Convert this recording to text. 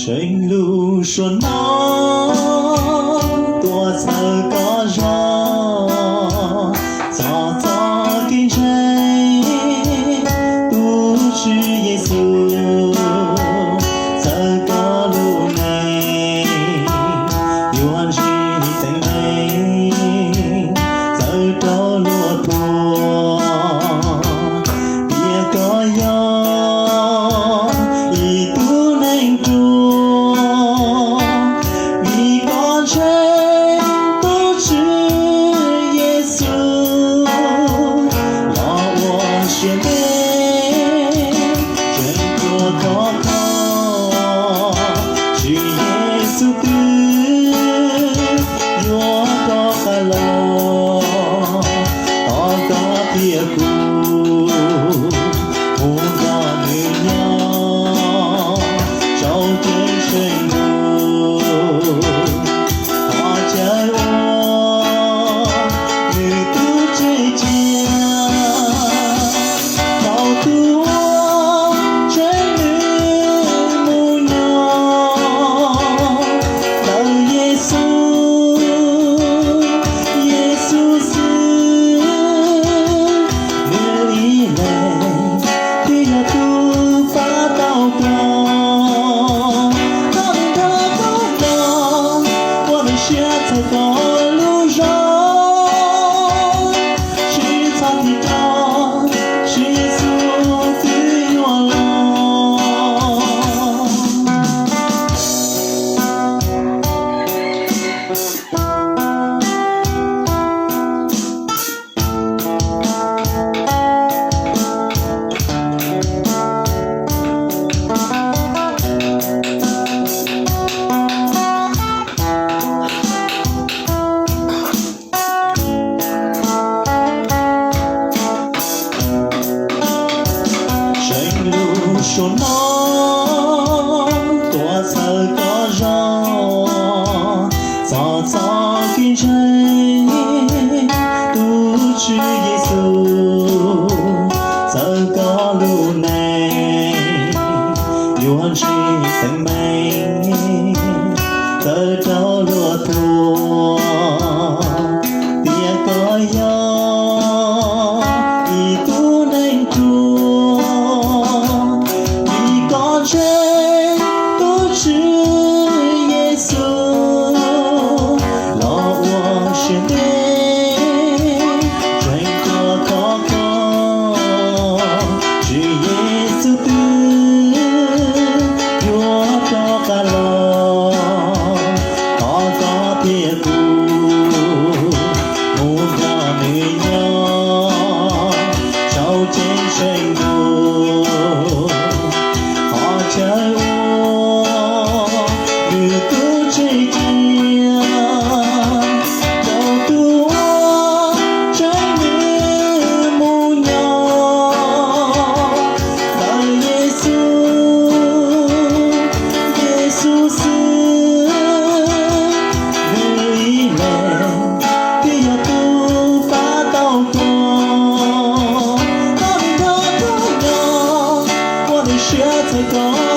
Tseeb lub suab no tuaj txhawb koj zog, txog txoj kev ntseeg tus Tswv Yexus, txawb koj lub neej yuav ntsib teeb meem, txawv rau luag thuam. Tias koj yog ib tug neeg ruam, vim koj ntseeg tus Tswv Yexus los ua siab ntev, tseem tuaj thov koj, Tswv Yexus twb yuav rov qab los, thov koj thiab kuv mus nrog nws nyob saum ceeb tsheej ntuj. Thov caw ua nws tub tsev cia, tau tus uas ntseeg nws mus nyob ntawm Yexus, Yexus xwb, nws ib leeg thiaj yog tus pab tau koj. Thov nws nrog koj los, ua nws siab txhawb koj lub zog, tsis txhob tig rov, Tswv Yexus twb yuav los. Tseeb lub suab no tuaj txhawb koj zog, txog txoj kev ntseeg tus Tswv Yexus, txawv koj lub neej yuav ntsib teeb meem, txawv rau luag thuam. Tias koj yog ib tug neeg ruam, vim koj ntseeg tus Tswv Yexus los ua siab ntev, tseem tuaj thov koj, Tswv Yexus twb yuav rov qab los. Thov koj thiab kuv mus nrog nws nyob saum ceeb tsheej ntuj. Thov caw ua nws tub tsev cia, tau tus uas ntseeg nws mus nyob ntawm Yexus, Yexus xwb, nws ib leeg thiaj yog tus pab tau koj. Thov nws nrog koj nyob, ua nws siab txhawb koj